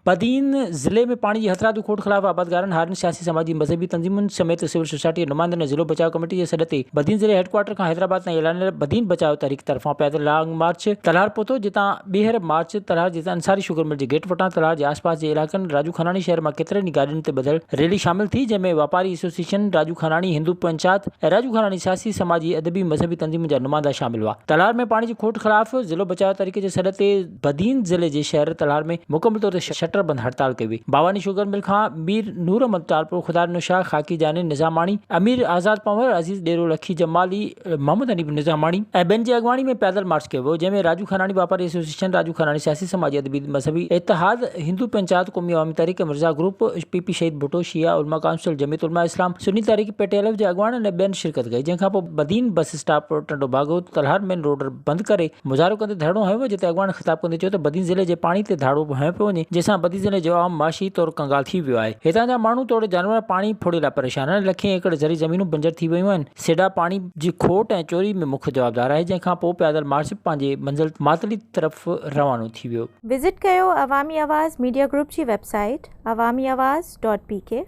بدين ضلعي ۾ پاڻي جي هٿرادو کوٽ خلاف آبادگارن، هارين، سياسي سماجي مذهبي تنظيمن سميت سول سوسائٽي جي نمائندن ۽ ضلعو بچاء ڪميٽي جي سڏ تي بدين ضلعي هيڊڪوارٽر کان حيدرآباد تائين اعلانيل بدين بچاء تحريڪ طرفان پيادل لانگ مارچ تلهار پهتو جتان ٻيهر مارچ تلهار جي انصاري شگر مل جي گيٽ وٽان تلهار جي آس پاس جي علائقن راڄو خاناڻي شهر مان ڪيترن ئي گاڏين تي ٻڌل ريلي شامل ٿي جنهن ۾ واپاري ايسوسيئيشن راڄو خاناڻي هندو پنچات ۽ راڄو خاناڻي سياسي سماجي ادبي مذهبي تنظيمن جا نمائندا شامل هئا تلهار ۾ پاڻي جي کوٽ خلاف ضلعو بچاء تحريڪ جي سڏ تي بدين ضلعي جي شهر تلهار ۾ مڪمل طور تي شٽر بند هڙتال ڪئي وئي. باواني شوگر مل کان مير نور احمد ٽالپر، خدا ڏنو شاهه، خاڪي جاني نظاماڻي، امير آزاد پنهور، عزيز ڏيرو، لکي جمالي، محمد حنيف نظاماڻي ۽ ٻين جي اڳواڻي ۾ پيادل مارچ ڪيو ويو، جنهن ۾ راڄو خاناڻي واپاري ايسوسيئيشن، راڄو خاناڻي سياسي سماجي ادبي مذهبي اتحاد، هندو پنچات، قومي عوامي تحريڪ، مرزا گروپ، پي پي شهيد ڀٽو، شيعه علماء ڪائونسل، جمعيت علماء اسلام، سني تحريڪ، پي ٽي ايل ايف جي اڳواڻن ۽ ٻين شرڪت ڪئي، جنهن کانپوء Badin bus stop Tando Bago Talhar main road بند ڪري مظاهرو ڪندي ڌرڻو هنيو ويو جتي اڳواڻن خطاب ڪندي چيو ته بدين ضلعي جي پاڻي تي ڌاڙو هنيو پيو وڃي جنهن سان بدين ضلعي جو عوام معاشي طور ڪنگال ٿي ويو آهي هتان جا ماڻهو توڙي جانور پاڻي ڦڙي لاء پريشان آهن لکين ايڪڙ زرعي زمينون بنجر ٿي ويون آهن سيڊا پاڻي جي کوٽ ۽ چوري ۾ مک جوابدار آهي جنهن کان پوء پيادل مارچ پنهنجي منزل ماتلي طرف روانو ٿي ويو. وزٽ ڪيو عوامي آواز ميڊيا گروپ جي website Awami Awaz dot P K.